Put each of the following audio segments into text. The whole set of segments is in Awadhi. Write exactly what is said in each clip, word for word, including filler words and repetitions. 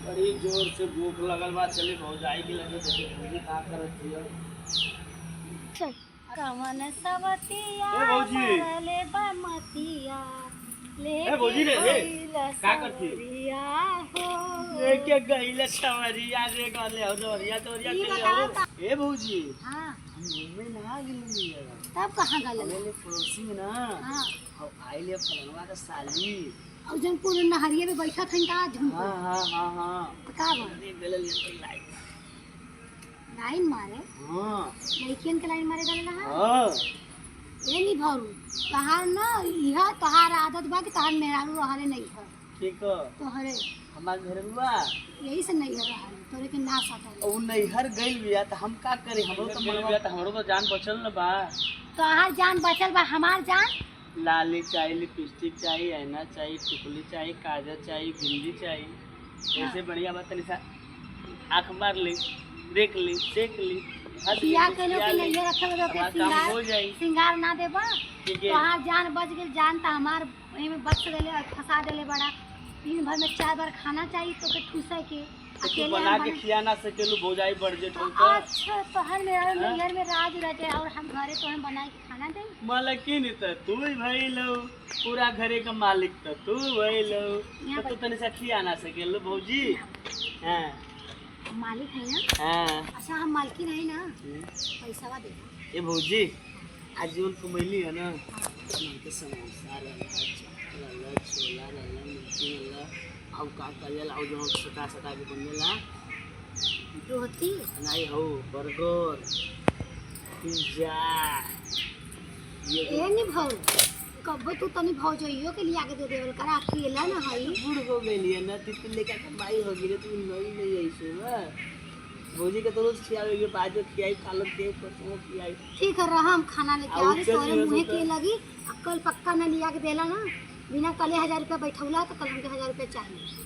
बड़ी जोर से भूख लगल बा, चली भौजाई के लगे देखी भौजी का करत हिय। कवन सवतिया ए भौजी। मरले बा मतिया, ए भौजी रे, ए, लेके गइल का करती? सवरिया हो। लेके गइल सवरिया रे, गले हो सवरिया, सवरिया ई चले बताओ हो। का? ए भौजी, हाँ। हम घूमे ना गेली यार। तब कहाँ गइल? अरे ले पड़ोसी में ना। हाँ। हम आइले फलनवा का साली। और जौन पूरे नहरिया में बैठा था इनका झुंड पे। हाँ, हाँ, हाँ, हाँ। तो का बा? अरे बेला ले तो लाइन। लाइन मारे? हाँ। लड़कियन के लाइन मारे गले रहा? हाँ। ए नहीं भरू, तहार ना, यह तहार आदत बा कि तहार मेहरारू रहले नहीं है। ठीक है। तोहरे। हमार घर में बा। यही से नहीं है रहले, तोरे के ना सता। उ नैहर गइल बिया, त हम का करे? हमरो तो गइल मनवा बिया, त हमरो तो जान बचल न बा। तोहार जान बचल बा, हमार जान? लाली चाही, लिपस्टिक चाही, आईना चाही, टिकुली चाही, काजर चाही, बिंदी चाही। हाँ। ऐसे बढ़िया बात तनी सा आँख मार ली, देख ली, सेक ली, हंस ली, बियाह मुस्किया कइलो के ली। नैहर रखे बदे ओके हमार काम सिंगार, हो जाई। सिंगार ना देबा? ठीक है। तोहार जान बच गइल, जान त हमार एमे बच गइले और फंसा देले बड़ा। दिन भर में चार बार खाना चाहिए तो के ठूसे के। तो तू अकेले बना हम के बना खिया ना सकेलू, भौजाई बढ़ जेठ हो तो। अच्छा, तोहर मेहर, हाँ? नैहर में राज रह जाए और हम घरे तो हम बना के खाना दे। मालकिन त तू ही भइलो, पूरा घरे का मालिक त तू भइलो। यहाँ तो तू बैठ। तनी सा खिया ना सकेलू भौजी? हाँ। हाँ। मालिक है ना? हाँ। अच्छा, हम मालकिन है ना? हम्म। पैसा दे। ए भौजी, आज जौन कमैली है ना, हाँ। हमके समोसा रहला, चाट रहला, छोला रहला, निमकी रहला, आउ का कहल जाला, आउ जौन सटा सटा के बनेला। रोटी? नहीं हो, बर्गर, पिज्जा। ये ए नहीं भाऊ, कब्बो तू तनी भौजइयो के लिया के दे देवल करा, अकेला ना हई। बूढ़ हो गइली है ना, तू, तू लेकर के माई हो गइली, तू नई नई ऐसे बा। भौजी के तो रोज खियावे के बाद जो खियाई, कालो के परसों खियाई। ठीक है, रहा, हम खाना लेके आउ आ रही, चल तोरे यहाँ मुँहे से के तो। लगी, अक्कल पक्का न लिया के देला ना, बिना कले हजार रुपया बैठौला तो कल हमके हजार रुपया चाहिए।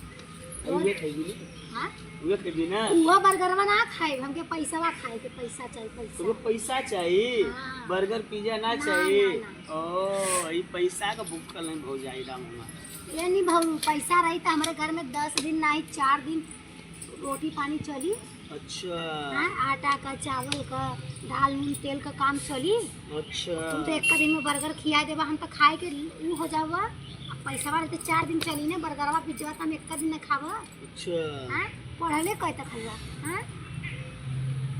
अरे उहे खइबी ना? हाँ? उहे खइबी ना? उहे बर्गरवा ना खाए, हमके पैसावा खाए के, पैसा चाहिए, पैसा। तुमको पैसा चाहिए? हाँ। बर्गर पिज्जा ना ना, चाहिए? ना, ना। ओ, ई पैसा का भूखल है भौजाई राम हमार। ये नहीं भाऊ, पैसा रही तो हमारे घर में दस दिन नहीं, चार दिन रोटी पानी चली। अच्छा। हाँ, आटा का, चावल का, दाल, नून, तेल का काम चली। अच्छा। तू तो एक दिन में बर्गर खिया देबा, हम तो खाए के ऊ हो जाबा। अब पैसा वाले तो चार दिन चली ना, बर्गरवा पिज्जवा तो हम एक दिन में खाबा। अच्छा। हाँ, पढ़ले कह तक हुआ, हाँ?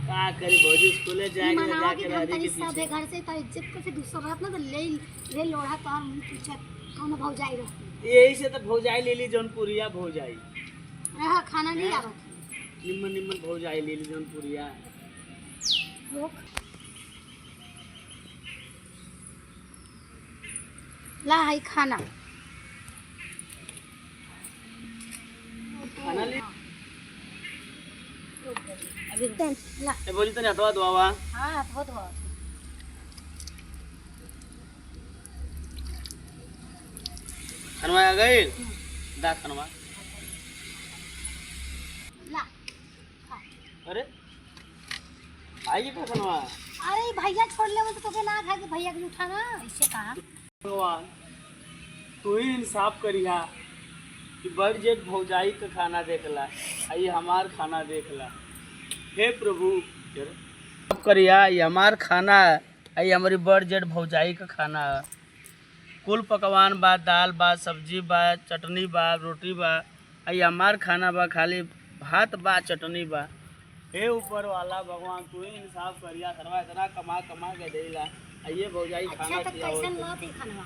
का करी भौजी, स्कूले जाए के, मनावा जाके कि हम रहरी तनी के सब पीछे। घर से तो इज्जत को से दूसर रहत ना, तो ले, ले लोढ़ा तो हम पीछे कौनो भौजाई रहती। यही से तो भौजाई ले ली, जौनपुरिया भौजाई। रहा, खाना नहीं हाँ? आवत। निम्मन निम्मन भौजाई ले ली जौनपुरिया। रोक। ला है खाना। खाना ले। अभी टेंट ला। ए, भौजी, तनी हथवा धोआवा। हाँ, हथवा धोआ। खनवा आ गइल? हम्म। दा खनवा। ला, खा। अरे, भाई के का खनवा? अरे, भैया छोड़ ले, वो तो तोके ना खाए के, भैया के उठा ना, ऐसे कहा। भगवान, तू ही इंसाफ करिहा कि बड़ जेठ भौजाई के खाना देखला, आ ये हमार खाना देखला। हे प्रभु, इंसाफ करिहा, ये हमार खाना है, आ ये हमारी बड़ जेठ भौजाई का खाना है। कुल पकवान बा, दाल बा, सब्जी बा, चटनी बा, रोटी बा, आ ये हमार खाना बा, खाली भात बा, चटनी बा। हे ऊपर वाला भगवान, तू ही इंसाफ करिया, सरवा इतना कमा कमा के देला, आ ये भौजाई अच्छा, खाना तो खियावत कैसन है। बात है खानवा?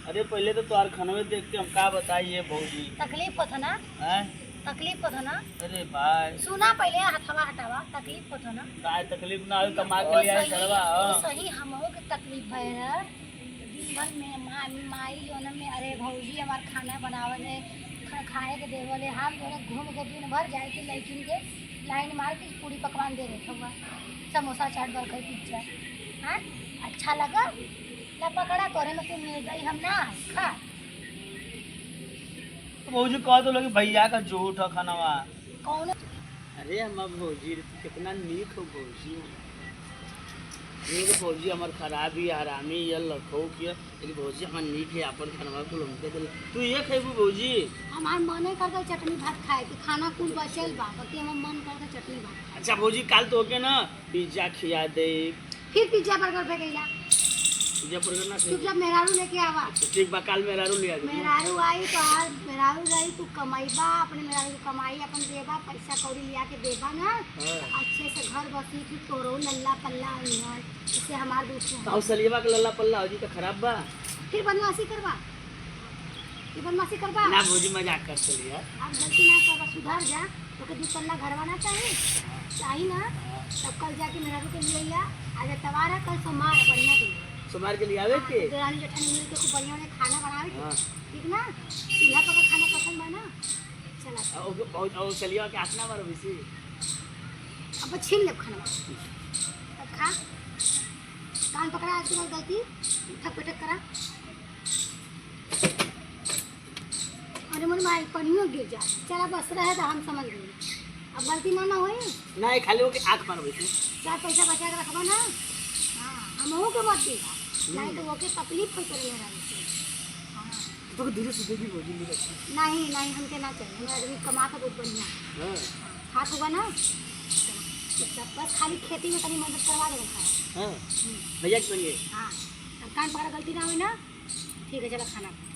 अरे पहिले तो तोहार खानवे देख के हम का बताई ये भौजी। तकलीफ होत है ना? हैं? तकलीफ होत है ना? अरे भाई। सुना पहिले, हथवा हटावा, तकलीफ होत है ना? काय तकलीफ ना हो, कमा के ओ लिया है सही, सरवा, ओ हाँ। सही, हमहू के तकलीफ भय है। दिन भर में मा-, माई जोन में, अरे भौजी हमार खाना बनावल है, खा-, खाए के देवल है, हम जोन घूम के दिन भर जाए के लड़किन के लाइन मार के पूरी पकवान दे देत हुआ, समोसा, चाट, बर्गर, पिज्जा। हाँ, अच्छा लगा? ला पकड़ा, तोरे में से मिल गई, हम ना है, खा। भौजी कह तो लगी भैया का झूठ है खानवा। कौन? अरे हम भौजी रे, तू कितना नीक हो भौजी। ये तो भौजी हमार खराब ही, हरामी, ये लखो किया। लेकिन भौजी हमार नीक है, आपन खानवा कुल हमके देले। तू ये खइबू भौजी? हमार मने करता चटनी भात खाए के, खाना कुल बचल बा, बाकी हमार मन करता चटनी भात। अच्छा भौजी, काल तो होके ना पिज्जा खिया दे। फिर पिज्जा बर्गर पे गईला। पिज्जा बर्गर ना खाई। चुपचाप मेहरारू लेके आवा। अच्छा, ठीक बा, काल मेहरारू ले आवे। मेहरारू आई तो आज मेहरारू रही, तू कमाईबा, अपने मेहरारू के कमाई अपन देबा, पैसा कौड़ी लिया के देबा ना, हाँ। तो अच्छे से घर बसी, फिर तोरो लल्ला पल्ला अइहन, इससे हमार दुख है। तो सलियवा के लल्ला पल्ला हो जी तो खराब बा। फिर बदमाशी करबा, फिर बदमाशी करबा। ना भौजी, मजाक कर चलिया। अब गलती ना करबा, सुधर जा, तोके दू पल्ला घरवा ना चाही, चाही ना, तब कल जाके मेहरारू के लिए अइया। आज एतवार है, कल सोमवार है, बढ़िया दिन है। सोमवार के लिए आवे हाँ, के? तो देरानी जेठानी मिल के खूब बढ़िया बढ़िया खाना बनावे के, हाँ। ठीक ना? चूल्हा पर का खाना पसंद बा ना? चला। आ, ओ, ओ, ओ, चलिया के हाथ ना मारो बेसी। अब छीन ले खाना, अब खा, कान पकड़ा, आज के बाद गलती, उठक बैठक करा। अरे मोर माई, पनियो गिर जा। चला, बस रहे तो हम समझ गए। अब गलती ना, ना होई। नहीं, खाली ओके आँख मारबे तू। चार पैसा बचा के रखबा ना। हाँ, हमहू के मत दीहा। हम्म। नहीं तो ओके तकलीफ होई करे मेहरारू से। हाँ। तो धीरे से देबी भौजी, मेरा। नहीं, नहीं, हमके ना चाहिए। हमारा आदमी कमाता बहुत बढ़िया। हाँ। हाथ होगा ना? चुपचाप, बस खाली खेती में तनी मदद करवा देबे खाली। हाँ। हम्म। भैया के संगे। हाँ। अब कान पकड़ा गलती ना होई ना? ठीक है, चला खाना खा।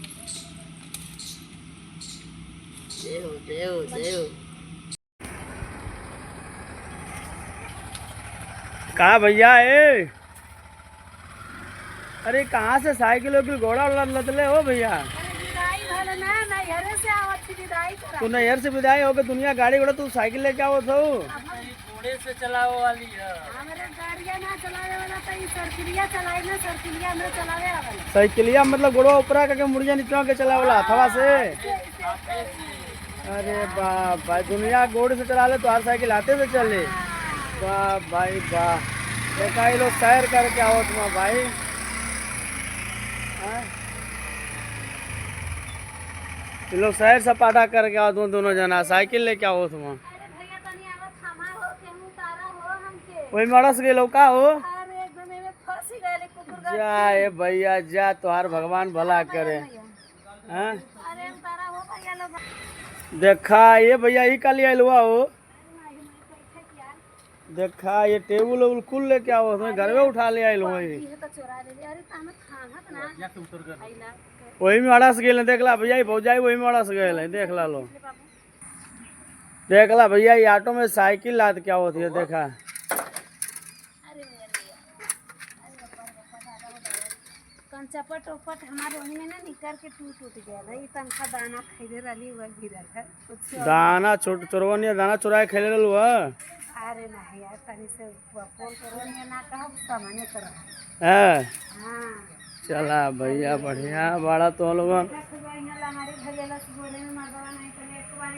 देव, देव, देव। का भैया, ए? अरे, कहाँ से साइकिल वाइकिल घोड़ा उड़ा लदले हो भैया? अरे, विदाई भले ना, नैहरे से आवत थी विदाई करा। तू नैहर से विदाई होके दुनिया गाड़ी घोड़ा, तू साइकिल लेके आवत हो? अब हम घोड़े से चलावे वाली है। हमरे गाड़िया ना चलावे वाला, तो ई सरकिलिया चलाई ना, सरकिलिया हमरे चलावे आवल। साइकिलिया मतलब गोड़वा ऊपरा करके मुड़िया निचवा के चलावे वाला हथवा से? हाँ, ऐसे, ऐसे, ऐसे। अरे बाप भाई, दुनिया गोड़ से चला ले, तोहार साइकिल हाथे से चले। बाप भाई बाप, देखा ये लोग सैर करके आवत हुआ भाई। हाँ? ये लोग सैर सपाटा करके आवत हुआ, दोनों जना साइकिल लेके आवत हुआ। अरे भैया, तनी आवा, थामा हो, केहू उतारा हो हमके। वही मड़स गए लोग का हो? अरे एकदम एमे फंस गए कुकुर। जा ए भैया जा, तोहार भगवान भला करे। भैया। हैं? अरे उतारा हो भैया लोग। देखा ये भैया, ई काली आइल हुआ हो। देखा ये टेबुल उबुल कुल लेके आओ, उसमें घर में उठा ले आइल हुआ ये। ये तो चोरा ले। अरे तो हमें खाहत ना। वही में अड़स गए, देख ला भैया, ये भौजाई वही में अड़स गए, देख ला लो। देख ला भैया, ये ऑटो में साइकिल लाद के आवत है, देखा। अरे, अरे, अरे, अरे, अरे, दादा, हो दादा। कन चपट उपट हमारे वही में ना निकर के टूट उट गया रही, तनखा दाना खैले रहली, वह गिरल है। कुछ और दाना छोट चोरवनिया दाना चुराए खैले रहलू है। अरे नहीं यार, तनी से फोन करो, ये ना कहो, सामने करो। है? हाँ। चला भैया, बढ़िया, बड़ा तो लोगन।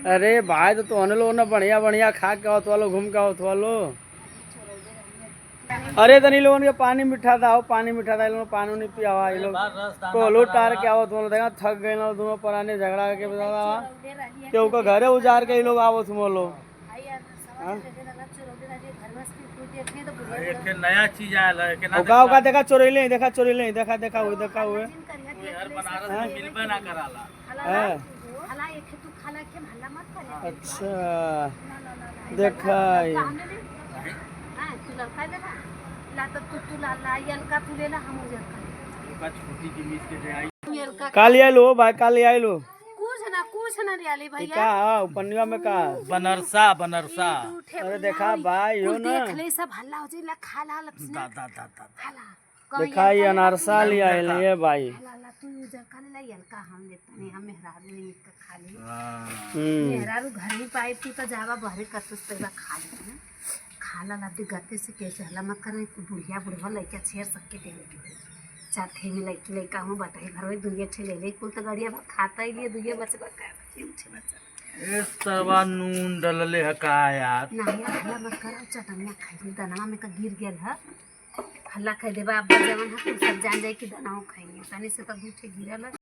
अरे भाई, तो तोहने लोगन ना बढ़िया बढ़िया खा के आवत वालो, घूम के आवत वालो। अरे तनी लोगन के पानी मिठा दा हो, पानी मिठा दा, ये लोग पानी नहीं पियावा, ये लोग कोलो टार के आवत वालो, देखा थक गए ना दोनों पराने झगड़ा के बता। केहू का घरे उजार के ये लोग आवत वालो। हाँ? एक ठे नया चीज आयल है, एक ना ओका, ओका देखा चोरैले, देखा चोरैले, देखा, देखा हुए, देखा हुए। तू यार बनारस में मिलबे ना कराला। हाँ। अच्छा, देखा ये। हाँ, तू लड़का लेला। ला तो तू, तू ला, ला, ये लड़का तू लेला, हम उजर का। छोटी की मिस के दे आई। काल आइल हो भाई, काल आइल हो। कुछ ना, कुछ ना ले आली भैया। का, हाँ, पन्निया में का? बनरसा, बनरसा। अरे देखा भाई, हो ना। देख ले, सब हल्ला हो जाई, ला, खा ला, ला, दा, दा, दा, दा। खा ला। देखा, ये अनारसा ले आइल, ये भाई। ला, ला, तू उजर का ले ला, ये लड़का हम लेते नहीं, हम मेहरारू नहीं, इसका खा ले। हाँ। हम्म। मेहरारू घर ही पाई, तू तो जावा बहरे करतूस, पहला खा ले, हैं? खाला लाते गते से कैसे हल्ला मत करे, बुढ़िया बुढ़वा लइका छेड़ सबके देवे के होई। चार ठे में लइकी लइका हूँ बटाई घर में दुइये ठे ले ले, कुल तो गड़िया भर खाता ही लिए, दुइये बचबा का, तीन ठे बचा। ए सरवा नून डलले ह का यार? नहीं यार, हल्ला मत करो, चटनिया खाई, दनवा में का गिर गेल है। हल्ला खाई देबा, अब जवन है, कुल सब जान जाए कि दनवा खाई, तनी से तो दू ठे गिरल है।